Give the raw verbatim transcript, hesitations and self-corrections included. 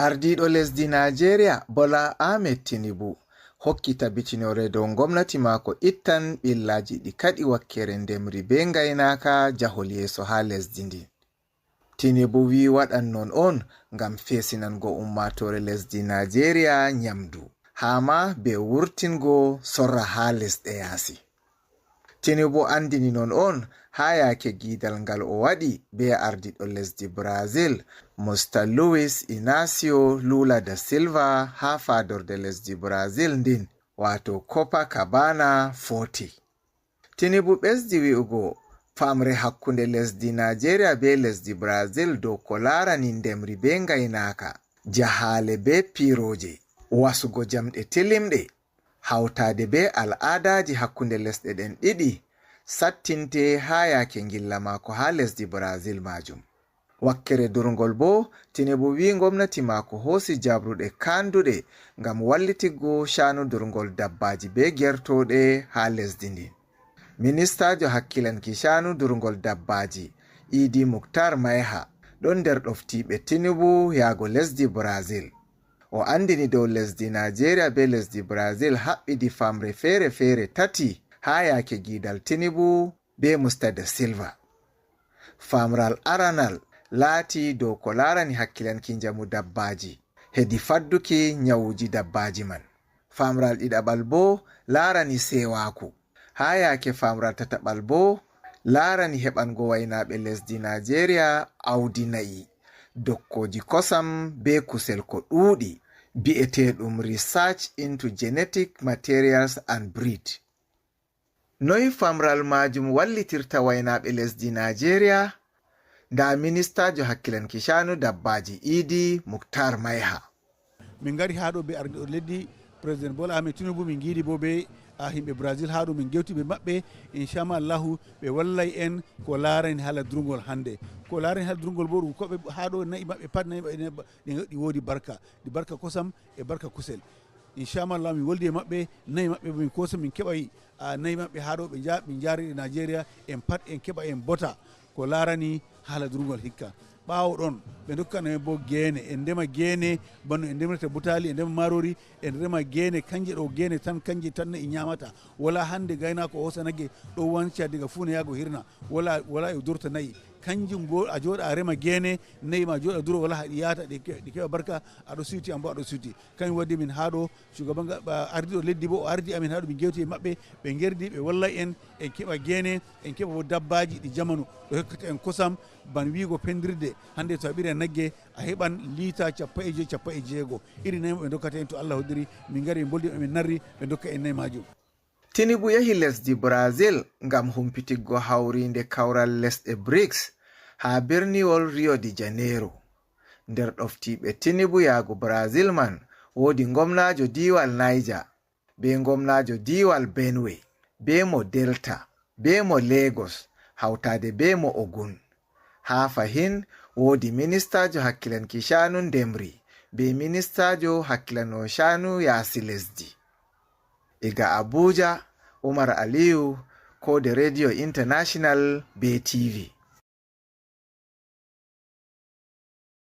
Ardiiɗo lesdi Naajeeriya, Bola Ahmed Tinubu, hokki tabitinoore dow ngomnati maako ittan ɓillaaji ɗi kaɗi wakkere ndemri bee ngaynaaka jahol yeeso haa lesdi ndin. Tinubu wi'i waɗan non on ngam feesinango ummaatoore lesdi Naajeeriya nyamdu, haa ma bee wurtingo sorra haa lesɗe yaasi. Tinubu anndini non on haa yaake giidal ngal o waɗi bee ardiiɗo lesdi Brazil, Mister Luis Inacio Lula da Silva haa faadorde lesdi Brazil ndin, waato Copacabana forty. Tinubu ɓesdi wi'ugo, famre hakkunde lesdi Naajeeriya bee lesdi Brazil dow ko laarani ndemri bee ngaynaaka, jahaale bee piirooje, wasugo jamɗe tilimɗe, hawtaade bee al'aadaaji hakkunde lesɗe ɗen ɗiɗi, sattinte haa yaake ngilla maako haa lesdi Brazil maajum. Wakkere durngol boo, Tinubu wi'i ngomnati maako hoosi jabruɗe kaanduɗe ngam wallitiggo caanu durngol dabbaaji bee gertooɗe haa lesdi ndin. Ministaajo hakkilanki caanu durngol dabbaaji, Idi Muktar Maiha, ɗon nder ɗoftiiɓe Tinubu yaago lesdi Brazil. O anndini dow lesdi Naajeeriya bee lesdi Brazil haɓɓidi famre feere-feere tati haa yaake giidal Tinubu bee Mister da Silva. Famral aranal laati dow ko laarani hakkilanki njamu dabbaaji, hedi fadduki nyawuuji dabbaaji man. Famral ɗiɗaɓal boo laarani seewaaku. Haa yaake famral tataɓal boo laarani heɓango waynaaɓe lesdi Naajeeriya awdi na'i, dokkooji kosam bee kusel ko ɗuuɗi, bi'eteeɗum Research into Genetic Materials and Breed. Noy famral maajum wallitirta waynaaɓe lesdi Naajeeriya? Ndaa ministaajo hakkilanki caanu dabbaaji Idi Muktar Maiha. Min ngari haa ɗo bee ardiiɗo leddi, President Bola Ahmed Tinubu, min ngiidi boo bee a yimɓe Brazil haa ɗo, min ngewti bee maɓɓe. Inchallah Allahu, ɓe wallay en ko laarani haala durngol hannde. Ko laarani haala durngol boo, ɗum ko ɓe haa ɗo na'i maɓɓe pat, na'i maɓɓe ɗi woodi barka, ɗi barka kosam e barka kusel. Inchallah Allahu, min woldi e maɓɓe, na'i maɓɓe boo min koosa, min keɓay a na'i maɓɓe haa ɗo, ɓe njaha, min njaari ɗe Naajeeriya, en pat en keɓa en bota ko laarani haala durngol hikka. Ɓaawo ɗon, ɓe ndokkana en boo geene, en ndema geene bano en ndemrata butaali, en ndema maaroori, en rema geene, kanje ɗo geene tan, kanje tan na'i nyaamata. Wala hannde gaynaako hoosa nagge ɗo wanca diga fuuna yaago hirna, wala, wala e durta na'i. Kanjum boo a jooɗa a rema geene, na'i ma jooɗa duro, wala haa ɗi yahata, ɗi ke-, ɗi keɓa barka, a ɗo siwti, an boo a ɗo siwti. Kañum waddi min haa ɗo, shugaban ga-, ba-, ardiiɗo leddi boo o ardi amin haa ɗo min ngewti e maɓɓe, ɓe ngerdi, ɓe wallay en, en keɓa geene, en keɓa boo dabbaaji ɗi jamanu, ɗo hokkata en kosam, ban wiigo pendirde, hannde to a ɓiray nagge, a heɓan liita cappanɗe joy, cappanɗe jeego. Iri na'i maɓɓe ndokkata en, to Allah hoddiri, min ngari min mboldi maɓɓe, min narri, ɓe ndokka en na'i maajum. Tinubu yahi lesdi Brazil ngam humpitiggo hawriinde kawral lesɗe brics haa berniwol Rio de Janeiro. Nder ɗoftiiɓe Tinubu yahgo Brazil man woodi ngomnaajo diiwal Niger, bee ngomnaajo diiwal Benue, bee mo Delta, bee mo Lagos, hawtaade bee mo Ogun. Haa fahin woodi ministaajo hakkilanki caanu ndemri, bee ministaajo hakkilanoo caanu yaasi lesdi. Iga Abuja, Umar Aliyu, Koode Radio International bee T V.